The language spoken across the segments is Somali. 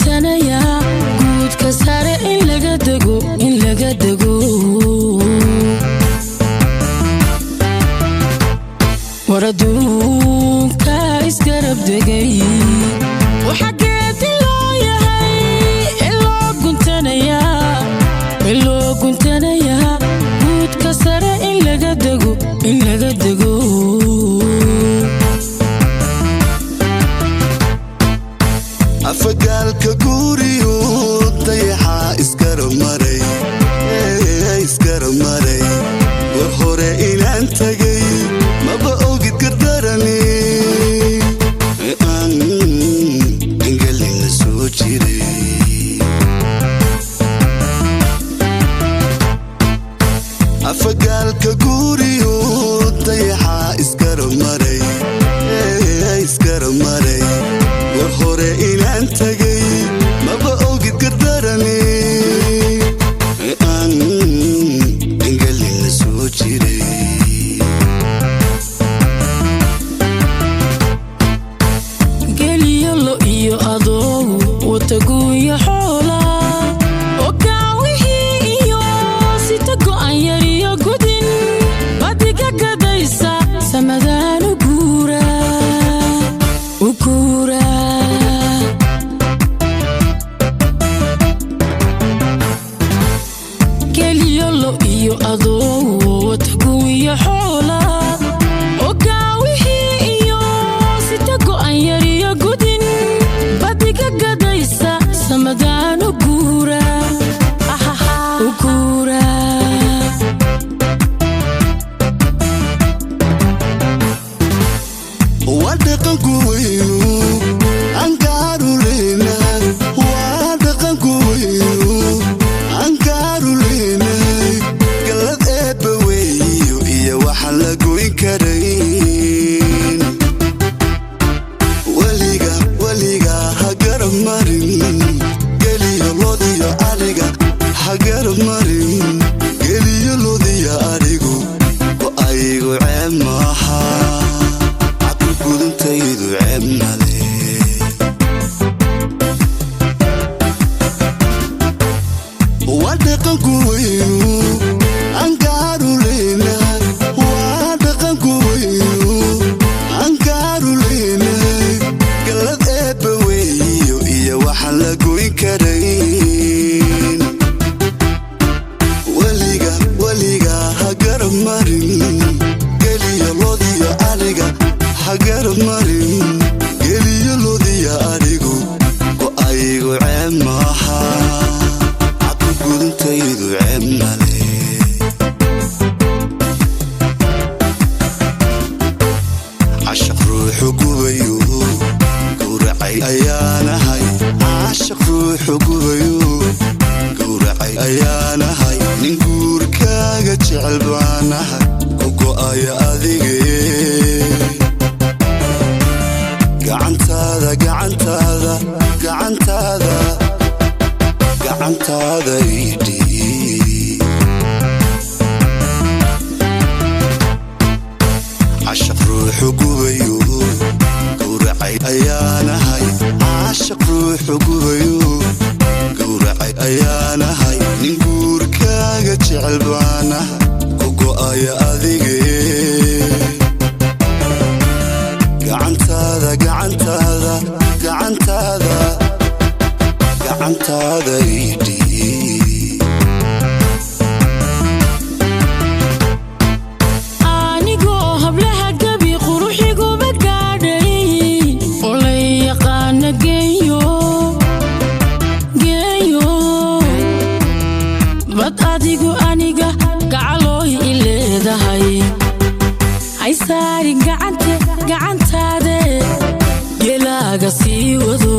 Guntanayaa guudka sare in laga dego, in laga dego. War adduunka isgarab degay, waxa geedi loo yahay in loo guntanayaa, in loo guntanayaa guudka sare in laga dego, in laga dego. Afagaalka guuriyo dayaxa isgarab maray, isgarab maray. War hore inaan tagay maba ogid, gardarani aan angelina soo jiray. Afagaalka guuriyo dayaxa isgarab maray, isgarab maray. War hore inaan tagay maba ogid, gardarani aan angelina soo jiray. Geliyo lo iyo adoogu wataguuyo xoola okaawihii iyo sita go'an yar iyo gudin badiga gadaysa samadaan u guura, u guura. Geliyo lo iyo adoogu wataguuyo xoola okaawihii iyo sita go'an yar iyo gudin badiga gadaysa samadaan u guura, u guura. Waa dhaqanku weynu angaaruleyna, waa dhaqanku weynu angaaruleyna. Gallad eebba weeyo iyo waxaan la goyn karayn. Weliga, weliga ha garab marin geliyo lodiyo adhiga, ha garab marin geliyo lodiyo adhigu. Go-aygu ceeb maaha, gudantaydu ceeb male. Waa dhaqanku weynu angaaruleyna, waa dhaqanku weynu angaaruleyna. Gallad eebba weeyo iyo waxaan la goyn karayn. Weliga, weliga ha garab marin geliyo lodiyo adhiga, ha garab marin geliyo lodiyo adhigu. Go-aygu ceeb maaha, gudantaydu ceeb male. Cashaq ruuxu gubayo gowracay ayaanahay, cashaq ruuxu gubayo gowracay ayaanahay. Nin guurkaaga jecel baanahay, ku go'aya adige. Gacantaada, gacantaada, gacantaada, gacantaada idhii. Cashaq ruuxu gubayo gowracay ayaanahay, cashaq ruuxu gubayo gowracay ayaanahay. Nin guurkaaga jecel baanahay, ku go'aya adige. Gacantaada, gacantaada, gacantaada, gacantaada idhii. Anigoo hablaha gabi quruxiguba gaadhay oo lay yaqaana geeyo, geeyo, bad adigu aniga gacalooy i leedahay. Haysaarin gacante, gacantaade gelaaga sii wado.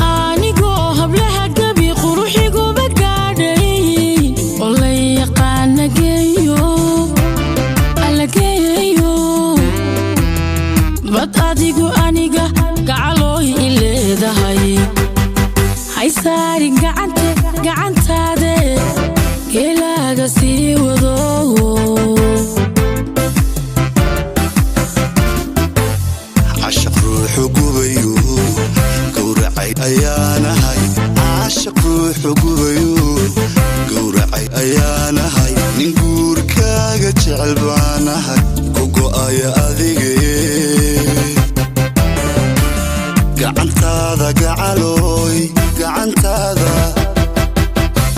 Anigoo hablaha gabi quruxiguba gaadhay oo lay yaqaana geeyo, alla geeyo, bad adigu aniga gacalooy i leedahay. Haysaarin gacante, gacantaade geelaaga sii wado. Baanahay, nin guurkaaga jecel baanahay, ku go'aya adige. Gacantaada gacalooy, gacantaada,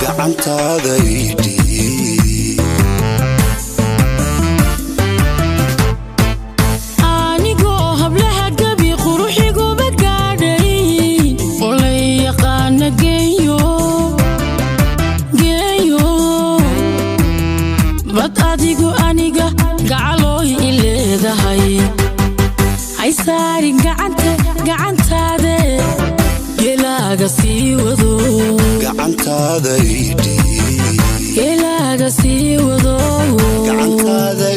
gacantaada idhiib. Anigoo hablaha gabi quruxiguba gaadhay oo lay yaqaana geeyo geeyo, bad adigu aniga gacalooy i leedahay. Hay saarin gacanta gacantaade, geelaaga sii wado. Gacantaada idhiib. Geelaaga sii wado. Gacantaada.